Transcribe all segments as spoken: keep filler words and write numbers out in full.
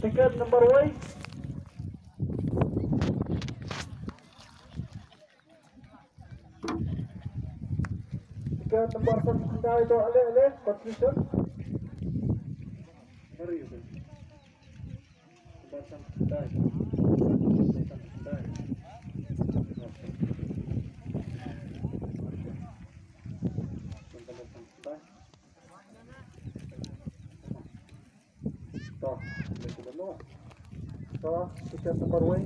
Tiket number wei. Tiket number san khyndai to, ale, ale, confusion. Number san khyndai. Number san khyndai. Number san khyndai. To, to, tiket number wei.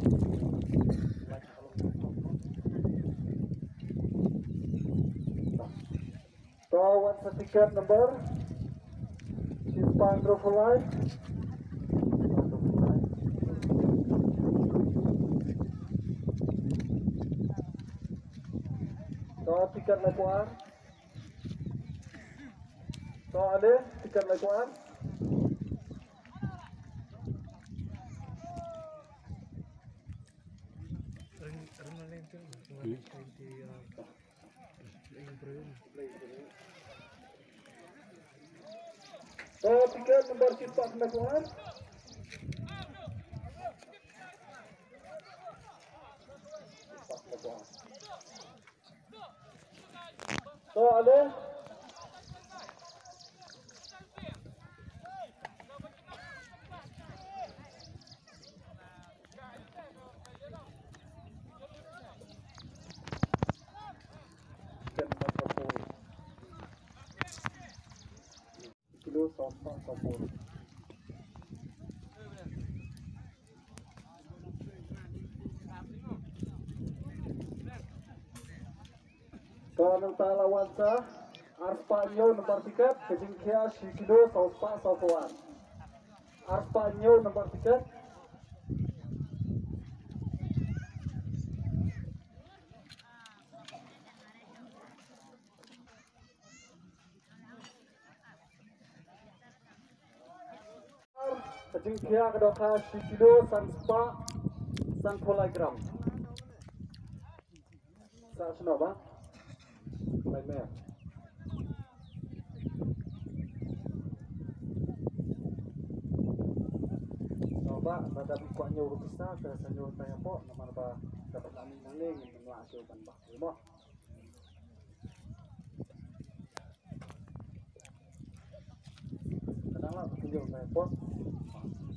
To, wan sa tiket number. Shispah hynriewphew lai. To, tiket laiphew ar. To, ale, tiket laiphew ar. To, tiket number shispah laiphew ar. To, ale. Kilo saw spah saw phew. Ka nangta la wan sa arspah hynñiew number tiket, ka jingkhia shi kilo saw spah saw phew wei. Arspah hynñiew number tiket. Ka jingkhia ka dohkha shi kilo san spah san phew lai gram. Sa shnong ba? Lai mer. Shnong ba, ba da bi kwah ñiew ruh pisa, ka sa ñiew tang hapoh, namar ba da pynlani nangne ngin mynwa shu ban ba. Mo.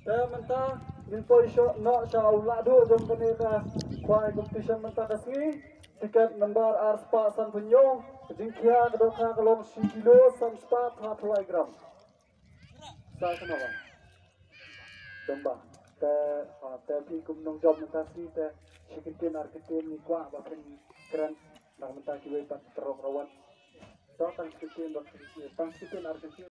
Te mynta ngin poi shuh noh sha u lahduh jong kane ka khwai competition mynta ka sngi. Tiket number arspah sanphew hynñiew, ka jingkhia ka dohkha ka long shi kilo san spah phra phew lai gram. Sa shnong ba? Dang ba. Te, ha, te phi kum nongjop mynta sngi te shi kyntien ar kyntien ngi kwah ba phin kren. Nang mynta kiwei pat tyrok rawan. To tang shi kyntien ba, tang shi kyntien ar kyntien.